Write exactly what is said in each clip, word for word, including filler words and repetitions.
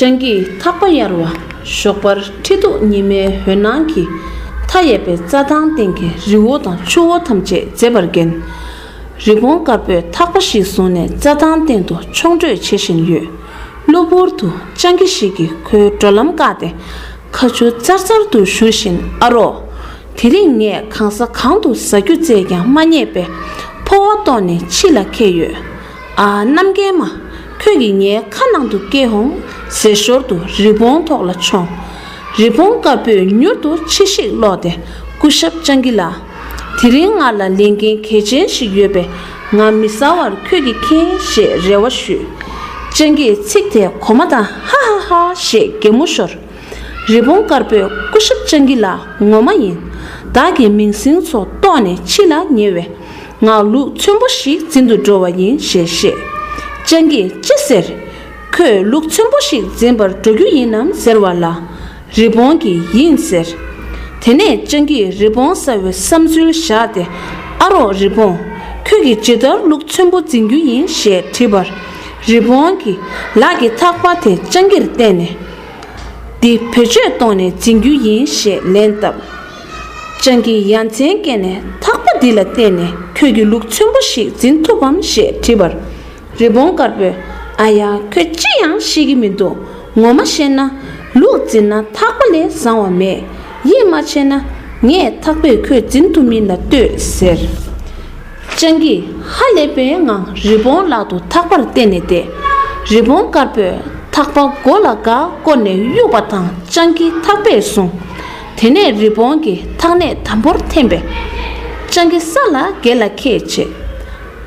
སྤྱང་ཀིས་ཐག་པ་གཡར་བ། ཞོགས་པར་ཁྲི་གདུགས་ཉི་མའི་འོད་སྣང་གིས་མཐའ་ཡས་པའི་རྩྭ་ཐང་སྟེང་གི་རི་བོ་དང་ཆུ་བོ་ཐམས་ཅད་མཛེས་པར་བརྒྱན། རི་བོང་དཀར་པོས་ཐག་པ་ཞིག་བཟུང་ནས་རྩྭ་ཐང་སྟེང་དུ་མཆོང་བྲོས་བྱེད་བཞིན་ཡོད། གློ་བུར་དུ་སྤྱང་ཀི་ཞིག་གིས་ཁོའི་འགྲོ་ལམ་བཀག་སྟེ། ཁ་ཆུ་ཙར་ཙར་དུ་བཞུར་བཞིན། ཨ་རོ། དེ་རིང་ངས་གང་ས་གང་དུ་ཟ་རྒྱུ་བཙལ་ཀྱང་མ་རྙེད་པས། ཕོ་བ་བཏོན་ནས་ཕྱི་ལ་ཁད་ཡོད། ཨ། གནམ་རྒན་མ། ཁྱོད་ཀྱིས་ངའི་ཁ་ནང་དུ་སྐྱེལ་འོང་། ཟེར་ཞོར་དུ་རི་བོང་ཐོག་ལ་མཆོངས། རི་བོང་དཀར་པོས་མྱུར་དུ་ཕྱི་བཤིག་སློག་སྟེ། སྐུ་ཞབས་སྤྱང་ཀི་ལགས། དེ་རིང་ང་ལ་ལས་འགན་གལ་ཆེན་ཞིག་ཡོད་པས། ང་མི་ཟ་བར་ཁྱོད་ཀྱིས་ཁྱེར་ཞེས་རེ་བ་ཞུས། སྤྱང་ཀིས་ཚིག་དེ་གོ་མ་ད། ཧ་ཧ་ཧ་ཞེས་གད་མོ་ཤོར། རི་བོང་དཀར་པོས། སྐུ་ཞབས་སྤྱང་ཀི་ལགས། ངོ་མ་ཡིན། བདག་གི་མིང་སྲིང་ཚོ་བཏོགས་ནས་ཕྱི་ལ་ཉེ་བས། ང་ལུག་ཚོན་པོ་ཞིག་འཛིན་དུ་འགྲོ་བ་ཡིན་ཞེས་བཤད། སྤྱང་ཀིས་ཅི་ཟེར། ཁྱོད་ལུག་ཚོན་པོ་ཞིག་འཛིན་པར་འགྲོ་རྒྱུ་ཡིན་ནམ་ཟེར་བ་ལ། རི་བོང་གིས་ཡིན་ཟེར། དེ་ནས་སྤྱང་ཀིས་རི་བོང་ཟ་བའི་བསམ་ཚུལ་བཞག་སྟེ། ཨ་རོགས་རི་བོང་། ཁྱོད་ཀྱིས་ཇི་ལྟར་ལུག་ཚོན་པོ་འཛིན་རྒྱུ་ཡིན་ཞེས་དྲིས་པར། རི་བོང་གིས་ལག་གི་ཐག་པ་དེ་སྤྱང་ཀིར་བསྟན་ནས། འདི་བེད་སྤྱོད་གཏོང་ནས་འཛིན་རྒྱུ་ཡིན་ཞེས་ལན་བཏབ། སྤྱང་ཀིས་ཡ་མཚན་སྐྱེས་ནས། ཐག་པ་འདི་ལ་བརྟེན་ནས་ཁྱོད་ཀྱིས་ལུག་ཚོན་པོ་ཞིག་འཛིན་ཐུབ་བམ་ཞེས་དྲིས་པར། རི་བོང་དཀར་པོས། ཨ་ཡ། ཁྱོད་ཅི་ཡང་ཤེས་ཀྱི་མི་འདུག་ངོ་མ་བཤད་ན། ལུག་འཛིན་ན་ཐག་པ་ལས་བཟང་བ་མེད། ཡིད་མ་ཆེས་ན། ངས་ཐག་པས་ཁྱོད་འཛིན་ཐུབ་མིན་ལ་ལྟོས་ཟེར། སྤྱང་ཀིས་ཧ་ལས་པའི་ངང་རི་བོང་ལག་ཏུ་ཐག་པར་བརྟེན་ནས་བསྡད། རི་བོང་དཀར་པོས་ཐག་པ་མགོ་ལ་འགའ་བསྐོར་ནས་གཡུགས་པ་དང་སྤྱང་ཀི་ཐག་པས་བཟུང་། དེ་ནས་རི་བོང་གིས་ཐག་སྣེ་དམ་པོར་འཐེན་པས། སྤྱང་ཀི་ས་ལ་འགེལ་ལ་ཁད་བྱས།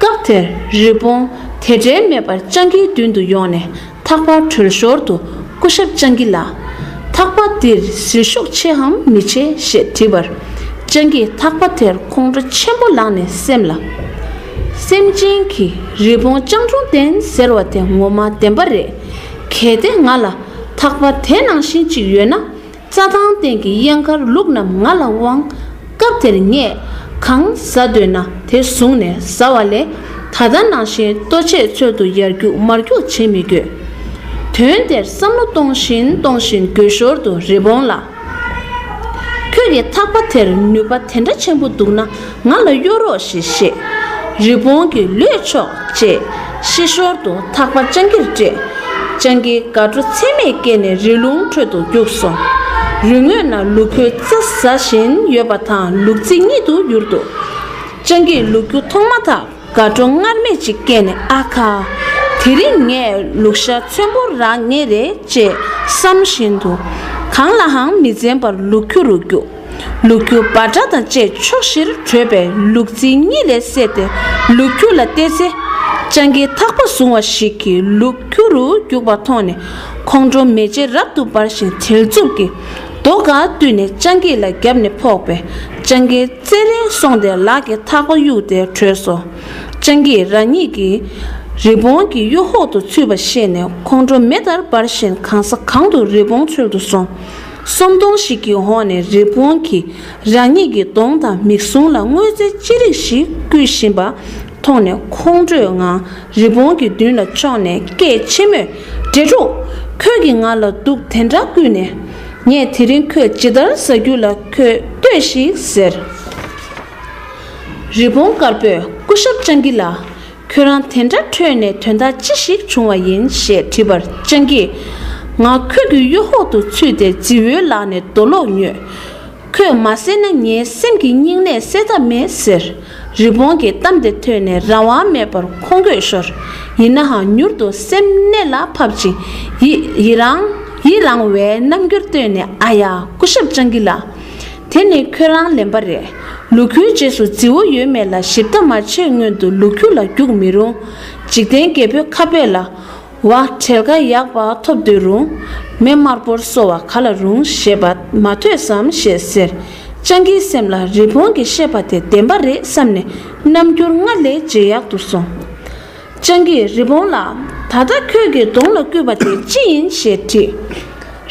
སྐབས་དེར་རི་བོང་དེ་འདྲའི་མེད་པར་སྤྱང་ཀིའི་མདུན་དུ་ཡོང་ནས། ཐག་པ་གྲོལ་ཞོར་དུ། སྐུ་ཞབས་སྤྱང་ཀི་ལགས། ཐག་པ་འདིར་ཟིལ་ཤུགས་ཆེའམ་མི་ཆེ་ཞེས་དྲིས་པར། སྤྱང་ཀིས་ཐག་པ་དེར་ཁོང་ཁྲོ་ཆེན་པོ་ལངས་ནས་སེམས་ལ། སེམས་ཅན་གྱིས་རི་བོང་སྤྱང་གྲུང་ལྡན་ཟེར་བ་དེ་ངོ་མ་བདེན་པ་རེད། གལ་ཏེ་ང་ལ་ཐག་པ་དེ་ནང་བཞིན་ཅིག་ཡོད་ན། རྩྭ་ཐང་སྟེང་གི་གཡང་དཀར་ལུག་རྣམས་ང་ལ་དབང་། སྐབས་དེར་ངས་གང་ཟ་འདོད་ན་དེ་བཟུང་ནས་ཟ་བ་ལས། ད་ལྟ་ནང་བཞིན་ལྟོ་ཆས་འཚོལ་དུ་ཡར་རྒྱུག་མར་རྒྱུག་བྱེད་མི་དགོས། དོན་དེར་བསམ་བློ་གཏོང་བཞིན་གཏོང་བཞིན་དགོད་ཞོར་དུ་རི་བོང་ལ། ཁྱོད་ཀྱི་ཐག་པ་དེར་ནུས་པ་དེ་འདྲ་ཆེན་པོ་འདུག་ན་ང་ལ་གཡོར་རོགས་ཞེས་བཤད། རི་བོང་གིས་ལོས་ཆོག་ཅེས་བཤད་ཞོར་དུ་ཐག་པ་སྤྱང་ཀིར་སྤྲད། སྤྱང་ཀི་དགའ་སྤྲོ་ཚད་མེད་སྐྱེས་ནས་རི་ལུང་ཁྲོད་དུ་རྒྱུགས་སོང་། རི་ངོས་ན་ལུག་ཁྱུ་རྩྭ་ཟ་བཞིན་ཡོད་པ་དང་ལུག་རྫི་གཉིད་དུ་གྱུར་འདུག་སྤྱང་ཀིས་ལུག་ཁྱུ་མཐོང་མ་ཐག་དགའ་སྤྲོ་སྔར་མེད་ཅིག་སྐྱེས་ནས། ཨ་ཁ། དེ་རིང་ངས་ལུག་ཤ་ཚོན་པོ་རག་ངེས་རེད་ཅེས་བསམ་བཞིན་དུ། གང་ལའང་མི་འཛེམ་པར་ལུག་ཁྱུ་རུ་རྒྱུགས། ལུག་ཁྱུ་འབའ་སྒྲ་དང་བཅས་ཕྱོགས་བཞིར་བྲོས་པས་ལུག་རྫིའི་གཉིད་ལས་སད་དེ་ལུག་ཁྱུ་ལ་བལྟས་ཚེ། སྤྱང་ཀིའི་ཐག་པ་བཟུང་བ་ཞིག་གིས་ལུག་ཁྱུ་རུ་རྒྱུག་པ་མཐོང་ནས་ཁོང་ཁྲོ་མེ་ལྕེ་རབ་ཏུ་འབར་ཞིང་བྲེལ་འཚུབ་ཀྱིས་རྡོ་འགའ་བཏུལ་ནས་སྤྱང་ཀི་ལ་བརྒྱབ་ནས་ཕོག་པས། སྤྱང་ཀི་རྩེ་རེ་སོང་སྟེ་ལག་གི་ཐག་པ་གཡུགས་ཏེ་བྲོས་སོ། སྤྱང་ཀིས་རང་ཉིད་ཀྱིས་རི་བོང་གི་གཡོ་འོག་ཏུ་ཚུད་པ་ཤེས་ནས་ཁོང་ཁྲོ་མེ་ལྟར་འབར་བཞིན་གང་ས་གང་དུ་རི་བོང་འཚོལ་དུ་སོང་། གསོམ་སྡོང་ཞིག་གི་འོག་ནས་རི་བོང་གིས་རང་ཉིད་ཀྱི་གདོང་དང་མིག་ཟུང་ལ་དངོས་རྫས་ཅི་རིགས་ཤིག་བརྐུས་བཞིན་པ་མཐོང་ནས་ཁོང་ཁྲོའི་ངང་རི་བོང་གི་མདུན་ལ་མཆོངས་ནས་སྐད་ཆེན་མོས། འདྲེ་ཕྲུག་ཁྱོད་ཀྱིས་ང་ལ་སྡུག་དེ་འདྲ་བརྐུས་ནས། ངས་དེ་རིང་ཁྱོད་ཇི་ལྟར་ཟ་རྒྱུ་ལ་ཁྱོད་ལྟོས་ཤིག་ཟེར། རི་བོང་དཀར་པོས་སྐུ་ཞབས་སྤྱང་ཀི་ལགས། ཁྱོད་རང་དེ་འདྲ་ཁྲོས་ནས་དོན་དག་ཅི་ཞིག་བྱུང་བ་ཡིན་ཞེས་དྲིས་པར་སྤྱང་ཀིས། ང་ཁྱོད་ཀྱི་གཡོ་འོག་ཏུ་ཚུད་དེ་རྫི་བོའི་ལག་ནས་རྡོ་སློག་ཉོས། ཁྱོད་མ་བསད་ན་ངའི་སེམས་ཀྱི་སྙིང་ནད་སེལ་ཐབས་མེད་ཟེར། རི་བོང་གི་གཏམ་དེ་ཐོས་ནས་རང་དབང་མེད་པར་ཁོང་དགོད་ཤོར། ཡིན་ནའང་མྱུར་དུ་སེམས་གནད་ལ་ཕབ་ཅིང་ཡི་ཡི་རང་ཡི་རང་བའི་རྣམ་འགྱུར་སྟོན་ནས། ཨ་ཡ། སྐུ་ཞབས་སྤྱང་ཀི་ལགས། དེ་ནི་ཁྱོད་རང་ལན་པ་རེད། ལུག་ཁྱུའི་རྗེས་སུ་རྫི་བོ་ཡོད་མེད་ལ་ཞིབ་ལྟ་མ་བྱས་སྔོན་དུ་ལུག་ཁྱུ་ལ་རྒྱུག་མི་རུང་། འཇིག་རྟེན་རྒྱལ་པོའི་ཁ་དཔེ་ལ། བ། བྲེལ་ཁ་ཡག་པ་ཐོབ་སྡོད་རུང་། མེ་དམར་པོར་གསོ་བ་ག་ལ་རུང་ཞེས་པ་མ་ཐོས་སམ་ཞེས་ཟེར། སྤྱང་ཀིའི་སེམས་ལ་རི་བོང་གིས་བཤད་པ་དེ་བདེན་པ་རེད་བསམ་ནས་རྣམ་འགྱུར་སྔར་ལས་ཇེ་ཡག་ཏུ་སོང་། སྤྱང་ཀིས་རི་བོང་ལ། ད་ལྟ་ཁྱོད་ཀྱི་གདོང་ལ་བརྐུས་པ་དེ་ཅི་ཡིན་ཞེས་དྲིས།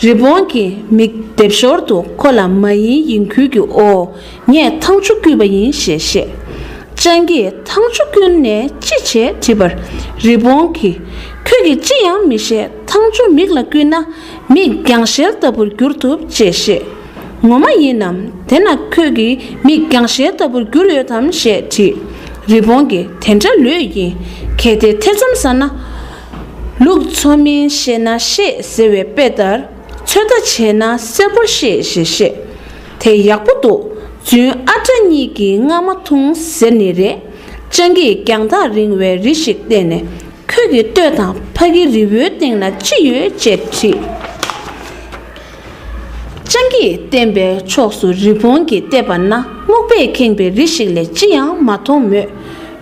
རི་བོང་གིས་མིག་རྡེབ་ཞོར་དུ་ཁོ་ལ་མ་ཡིན་ཡིན་ཁུལ་གྱིས། ཨོ། ངས་ཐང་ཆུ་བརྐུས་པ་ཡིན་ཞེས་བཤད། སྤྱང་ཀིས་ཐང་ཆུ་བརྐུས་ནས་ཅི་བྱས་དྲིས་པར། རི་བོང་གིས། ཁྱོད་ཀྱིས་ཅི་ཡང་མི་ཤེས། ཐང་ཆུ་མིག་ལ་བསྐུས་ན་མིག་རྒྱང་ཤེལ་ལྟ་བུར་འགྱུར་ཐུབ་ཅེས་བཤད། ངོ་མ་ཡིན་ནམ། དེ་ན་ཁྱོད་ཀྱི་མིག་རྒྱང་ཤེལ་ལྟ་བུར་གྱུར་ཡོད་དམ་ཞེས་དྲིས། རི་བོང་གིས་དེ་འདྲ་ལོས་ཡིན། གལ་ཏེ་ཐེ་ཚོམ་ཟ་ན། ལུག་འཚོ་མིན་ཤེས་ན་ཤེས་ཟེར་བའི་དཔེ་ལྟར། ཚོད་ལྟ་བྱས་ན་གསལ་པོར་ཤེས་ཞེས་བཤད། དེ་ཡག་པོ་འདུག་རྫུན་ཨ་བྲ་གཉིས་ཀྱིས་རྔ་མ་འཐུང་ཟེར་ནི་རེད། སྤྱང་ཀིས་རྒྱང་ཐག་རིང་བའི་རི་ཞིག་བསྟན་ནས། ཁྱོད་ཀྱིས་ལྟོས་དང་། ཕ་གི་རི་བོའི་སྟེང་ན་ཅི་ཡོད་ཅེས་དྲིས། སྤྱང་ཀིས་བསྟན་པའི་ཕྱོགས་སུ་རི་བོང་གིས་བལྟས་པ་ན། སྨུག་པས་ཁེངས་པའི་རི་ཞིག་ལས་ཅི་ཡང་མ་མཐོང་མོད།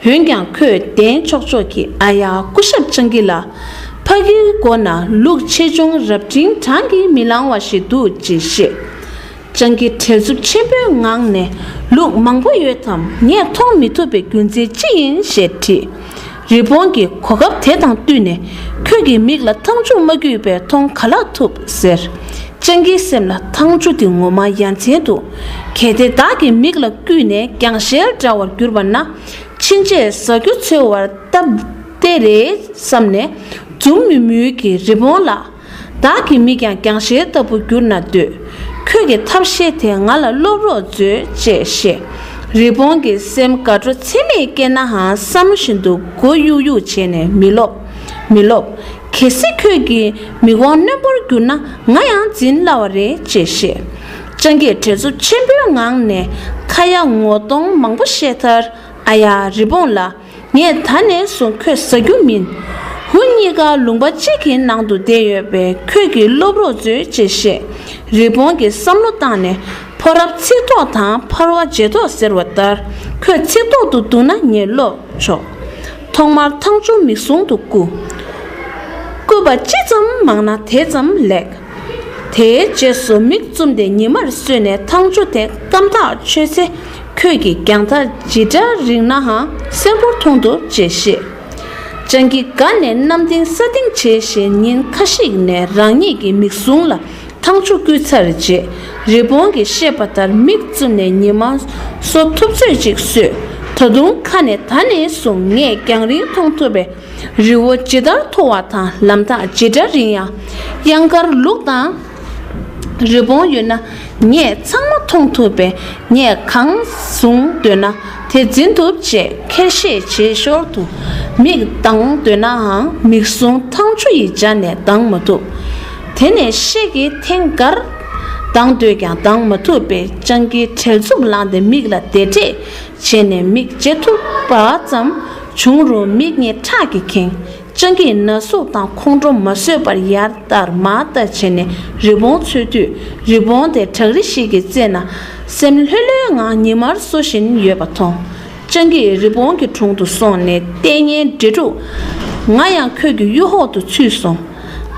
འོན་ཀྱང་ཁོས་བདེན་ཆོག་ཆོག་གིས། ཨ་ཡ། སྐུ་ཞབས་སྤྱང་ཀི་ལགས། ཕ་གིའི་སྒོ་ན་ལུག་ཆེ་ཆུང་རབ་འབྲིང་གྲངས་ཀྱིས་མི་ལང་བ་ཞིག་འདུག་ཅེས་བཤད། སྤྱང་ཀིས་བྲེལ་འཚུབ་ཆེན་པོའི་ངང་ནས། ལུག་མང་པོ་ཡོད་དམ། ངས་མཐོང་མི་ཐུབ་པའི་རྒྱུ་མཚན་ཅི་ཡིན་ཞེས་དྲིས། རི་བོང་གིས་གོ་སྐབས་དེ་དང་བསྟུན་ནས། ཁྱོད་ཀྱི་མིག་ལ་ཐང་ཆུ་མ་བསྐུས་པས་མཐོང་ག་ལ་ཐུབ་ཟེར། སྤྱང་ཀིའི་སེམས་ལ་ཐང་ཆུ་དེ་ངོ་མ་ཡ་མཚན་འདུག་གལ་ཏེ་བདག་གི་མིག་ལ་བསྐུས་ནས་རྒྱང་ཤེལ་འདྲ་བར་གྱུར་པ་ན། ཕྱིན་ཆད་ཟ་རྒྱུ་འཚོལ་བར་སྟབས་བདེ་རེད་བསམ་ནས། འཛུམ་དམུལ་དམུལ་གྱིས། རི་བོང་ལགས། བདག་གི་མིག་ཀྱང་རྒྱང་ཤེལ་ལྟ་བུ་གྱུར་ན་འདོད། ཁྱོད་ཀྱི་ཐབས་ཤེས་དེ་ང་ལ་སློབ་རོགས་མཛོད་ཅེས་བཤད། རི་བོང་གི་སེམས་དགའ་སྤྲོ་ཚད་མེད་སྐྱེས་ནའང་བསམ་བཞིན་དུ་མགོ་གཡུག་གཡུག་བྱས་ནས། མི་སློབ། མི་སློབ། གལ་སྲིད་ཁྱོད་ཀྱི་མིག་དབང་རྣོན་པོར་གྱུར་ན། ང་ཡང་འཛིན་སླ་བ་རེད་ཅེས་བཤད། སྤྱང་ཀིས་བྲེལ་འཚུབ་ཆེན་པོའི་ངང་ནས། ཁ་ཡ་ངོ་གདོང་མང་པོ་བཤད་མཐར། ཨ་ཡ། རི་བོང་ལགས། ངས་ད་ནས་བཟུང་ཁྱོད་ཟ་རྒྱུ་མིན། འུ་གཉིས་ཀ་ལུང་པ་གཅིག་གི་ནང་དུ་བསྡད་ཡོད་པས། ཁྱོད་ཀྱིས་སློབ་རོགས་མཛོད་ཅེས་བཤད། རི་བོང་གིས་བསམ་བློ་བཏང་ནས། ཕོ་རབ་ཚིག་ཐོག་དང་ཕར་བ་རྗེས་ཐོག་ཟེར་བ་ལྟར། ཁྱོད་ཚིག་ཐོག་ཏུ་འདུག་ན་ངས་སློབ་ཆོག་ཐོག་མར་ཐང་ཆུ་མིག་ཟུང་དུ་བསྐུ། བསྐུས་པ་ཅི་ཙམ་མང་ན་དེ་ཙམ་ལེགས། དེའི་རྗེས་སུ་མིག་བཙུམས་ཏེ་ཉི་མར་བཟོས་ནས་ཐང་ཆུ་དེ་སྐམ་ཐག་ཆོད་ཚེ། ཁྱོད་ཀྱིས་རྒྱང་ཐག་ཇི་འདྲ་རིང་ནའང་གསལ་པོར་མཐོང་ཐུབ་ཅེས་བཤད། སྤྱང་ཀི་དགའ་ནས་གནམ་ལྡིང་ས་ལྡིང་བྱས་ཤིང་། ཉིན་ཁ་ཤས་ནས་རང་ཉིད་ཀྱི་མིག་ཟུང་ལ་ཐང་ཆུ་བསྐུས་ཚར་རྗེས། རི་བོང་གིས་བཤད་པ་ལྟར་མིག་བཙུམས་ནས་ཉི་མ་གསོ་ཐུབ་ཚོད་ཅིག་བཟོས། ད་དུང་ཁ་ནས། ད་ནས་བཟུང་ངས་རྒྱང་རིང་མཐོང་ཐུབ་པའི་རི་བོ་ཇི་ལྟར་མཐོ་བ་དང་། ལམ་ཐག་ཇི་འདྲ་རིང་ཡང་། གཡང་དཀར་ལུག་དང་རི་བོང་ཡོད་ན། ངས་ཚང་མ་མཐོང་ཐུབ་པས། ངས་གང་བཟུང་འདོད་ན་དེ་འཛིན་ཐུབ་ཅེས་ཁྱེར་བཤད་བྱེད་ཞོར་དུ། མིག་གདངས་འདོད་ནའང་མིག་ཟུང་ཐང་ཆུ་ཡི་འཇའ་ནས་གདངས་མ་ཐུབ། དེ་ནས་ཤེལ་གྱིས་ཐེངས་འགར་གདངས་འདོད་ཀྱང་གདངས་མ་ཐུབ་པས། སྤྱང་ཀིས་བྲེལ་འཚུབ་ལངས་ཏེ་མིག་ལ་བདེ་བྲེད་བྱས་ནས། མིག་བརྗེ་ཐུབ་པ་ཙམ་བྱུང་རུང་མིག་གཉིས་ཁྲག་གིས་ཁེངས། སྤྱང་ཀིས་ན་ཟུག་དང་ཁོང་ཁྲོ་མ་བཟོད་པར་ཡར་ལྟ་མར་ལྟ་བྱས་ནས་རི་བོང་འཚོལ་དུས། རི་བོང་དེ་བྲག་རི་ཞིག་གི་རྩེ་ན་སེམས་ལྷོད་ལྷོད་ངང་ཉི་མར་གསོ་བཞིན་ཡོད་པ་མཐོང་། སྤྱང་ཀིས་རི་བོང་གི་དྲུང་དུ་སོང་ནས། ལྟས་ངན་འདྲེ་ཕྲུག་ང་ཡང་ཁྱོད་ཀྱི་གཡོ་འོག་ཏུ་ཚུད་སོང་།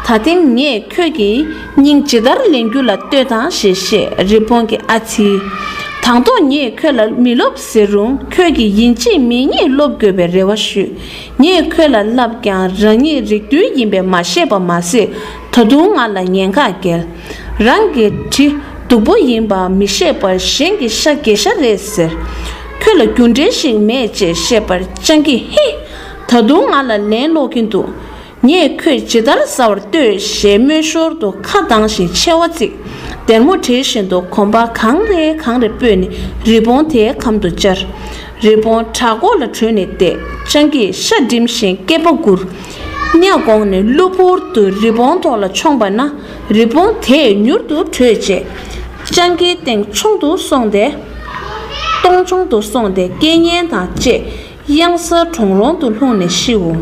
ད་ཐེངས་ངས་ཁྱོད་ཀྱི་སྙིང་ཇི་ལྟར་ལེན་རྒྱུ་ལ་ལྟོས་དང་ཞེས་བཤད། རི་བོང་གིས། ཨ་ཙི། དང་ཐོག་ངས་ཁྱོད་ལ་མི་སློབ་ཟེར་རུང་། ཁྱོད་ཀྱིས་ཡིན་གཅིག་མིན་གཉིས་སློབ་དགོས་པའི་རེ་བ་ཞུས། ངས་ཁྱོད་ལ་བསླབས་ཀྱང་རང་ཉིད་རིགས་རྡུལ་ཡིན་པས་མ་ཤེས་པ་མ་ཟད། ད་དུང་ང་ལ་ཉེན་ཁ་འགེལ། རང་གི་གྲི་སྡུག་པོ་ཡིན་པ་མི་ཤེས་པར་གཞན་གྱི་ཤ་རྒྱལ་ཤ་རེད་ཟེར། ཁྱོད་ལ་རྒྱུ་འབྲས་ཤིག་མེད་ཅེས་བཤད་པར། སྤྱང་ཀིས། ཧི། ད་དུང་ང་ལ་ལན་སློག་གིན་འདུག་ངས་ཁྱོད་ཇི་ལྟར་ཟ་བར་ལྟོས་ཞེས་སྨྲོས་ཞོར་དུ་ཁ་གདངས་ཤིང་མཆེ་བ་གཙིགས། སྡེར་མོ་བྲེགས་བཞིན་དུ་གོམ་པ་གང་རེ་གང་རེ་སྤོས་ནས་རི་བོང་དེའི་གམ་དུ་བཅར། རི་བོང་བྲག་འགོ་ལ་བྲོས་ནས་བསྡད། སྤྱང་ཀིས་ཤ་འགྲིམ་ཞིང་སྐེད་པ་སྒུར། སྙ་དགོང་ནས་གློ་བུར་དུ་རི་བོང་ཐོག་ལ་མཆོངས་པ་ན། རི་བོང་དེས་མྱུར་དུ་བྲོས་རྗེས། སྤྱང་ཀིའི་སྟེང་མཆོང་དུ་སོང་སྟེ། སྟོང་མཆོང་དུ་སོང་སྟེ་སྐད་ངན་དང་བཅས། གཡང་གཟར་གྲོང་རོང་དུ་ལྷུང་ནས་ཤིའུ།